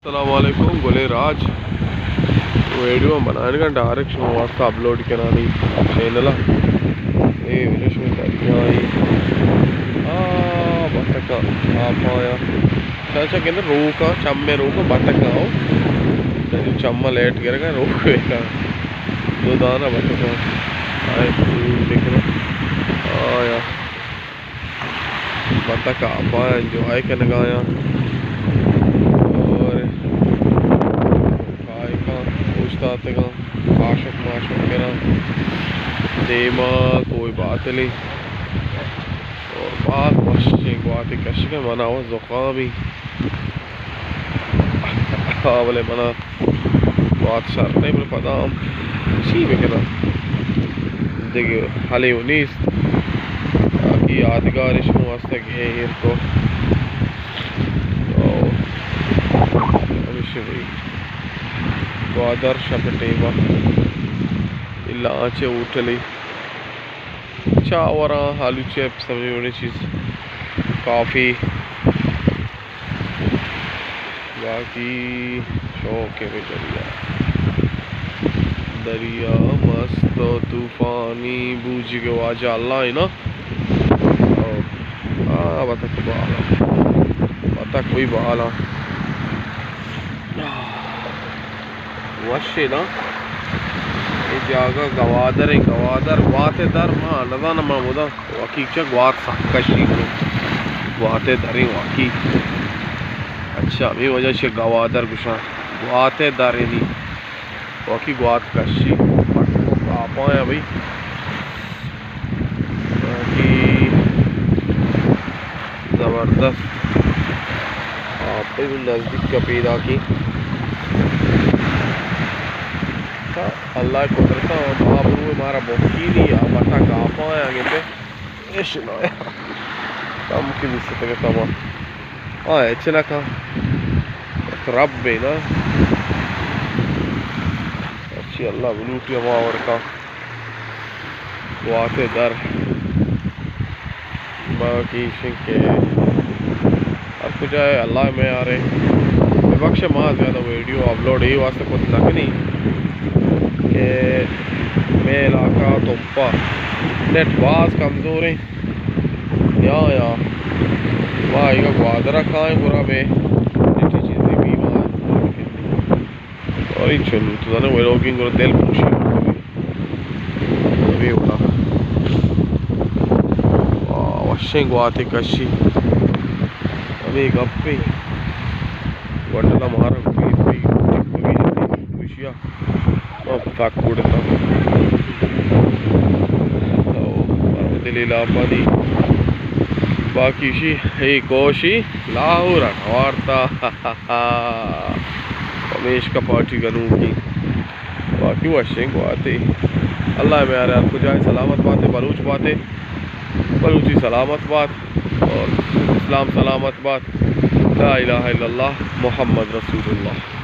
السلام علیکم، گلیں راج۔ ویڈیو بنائینگا ڈائریکٹ شما واسطہ اپلوڈ کنانی چینل ءَ۔ اے ویڈیو شما دریا ایں۔ آ، بتکاں، آپ آیا۔ چا چا کہندے روکاں، چمے روکاں، بتکاں او۔ چمے لیٹ گرگا روک بیکا۔ دو دانا بتکاں۔ آئے، زوم بکناں۔ آیا۔ بتک آپ آیاں، انجوائے کنگایاں اور کائکاں اوشتاتگاں، کاشک ماشک کناں، دیما کوئی باتلے اور باز وشیں گواتے کشگا۔ منا و زکامی، ہاں، بلے منا گوات شر نہ ایں، بلے پدا ہم چی بکناں، دگہ حلے و نیست۔ باقی یادگار شما واسطہ گئے ایر کو۔ تو ہمیشہ بھئی گوادر شپ ٹیما الا آنچے ہوٹلے چاوراں، آلو چپس، ہمے وڑیں چیز، کافی۔ باقی شوق ہے بھئی دریا، دریا مست و طوفانی، بوجی کے واجہ اللہ ہے نا۔ او، آ، بتک بالا، بتک کوئی بالا۔ وشے نا۔ اے جاگہ گوادر ایں، گوادر گوات ءِ در، ما نزاناں، ما مدام وکی چہ گوات سک کشی گوں۔ گوات ءِ در ایں وکی۔ اچھا، ہمے وجہ چہ گوادر گوشاں۔ گوات ءِ در ایں نی۔ وکی گوات کشی۔ آپ آیاں بھئی۔ باقی زبردست۔ آپ نزدیک کا پیدا کی۔ اللہ قدرت، آپ روئے مارا بوکی دی، آپ اتا کافا ہے آگے پہ۔ اش نہ کم کی بھی ستگے تمام۔ آ، اچ نہ کن۔ رب بے نا۔ اچھی اللہ بلوٹی ہما وڑ کا۔ گوات ءِ در۔ باقی ایش انت کہ ہر کجا ءَ اللہ ءِ میار ءَ۔ ببخش، ما زیادہ ویڈیو اپلوڈ اے واسطہ کت نہ کنی کہ مئے علاقہ تمپا نیٹ باز کمزور ایں۔ یا، یا۔ ما ایگا گوادر ءَ کائیں گڑا مئے نیٹی چیزی بیمار۔ اور انچو نوں تو زانے ولاگنگ گڑا دل پروشی۔ ہمے وڑا۔ واہ، وشیں گواتے کشی۔ ہمے گپے۔ گڈلا مارا کوئی، کوئی، کوئی، کوئی، کوئی، کوئی، او، پاک گڑتا۔ او، دلی لاپانی۔ باقی شی، اے کوشی، لاہور ءَ وارتا۔ پمیشکا پارٹی گنوکی۔ باقی وشیں گواتے۔ اللہ میارے ہر کجائے سلامت باتے، بلوچ باتے۔ بلوچی سلامت بات اور اسلام سلامت بات۔ لا الہ الا اللہ محمد رسول اللہ۔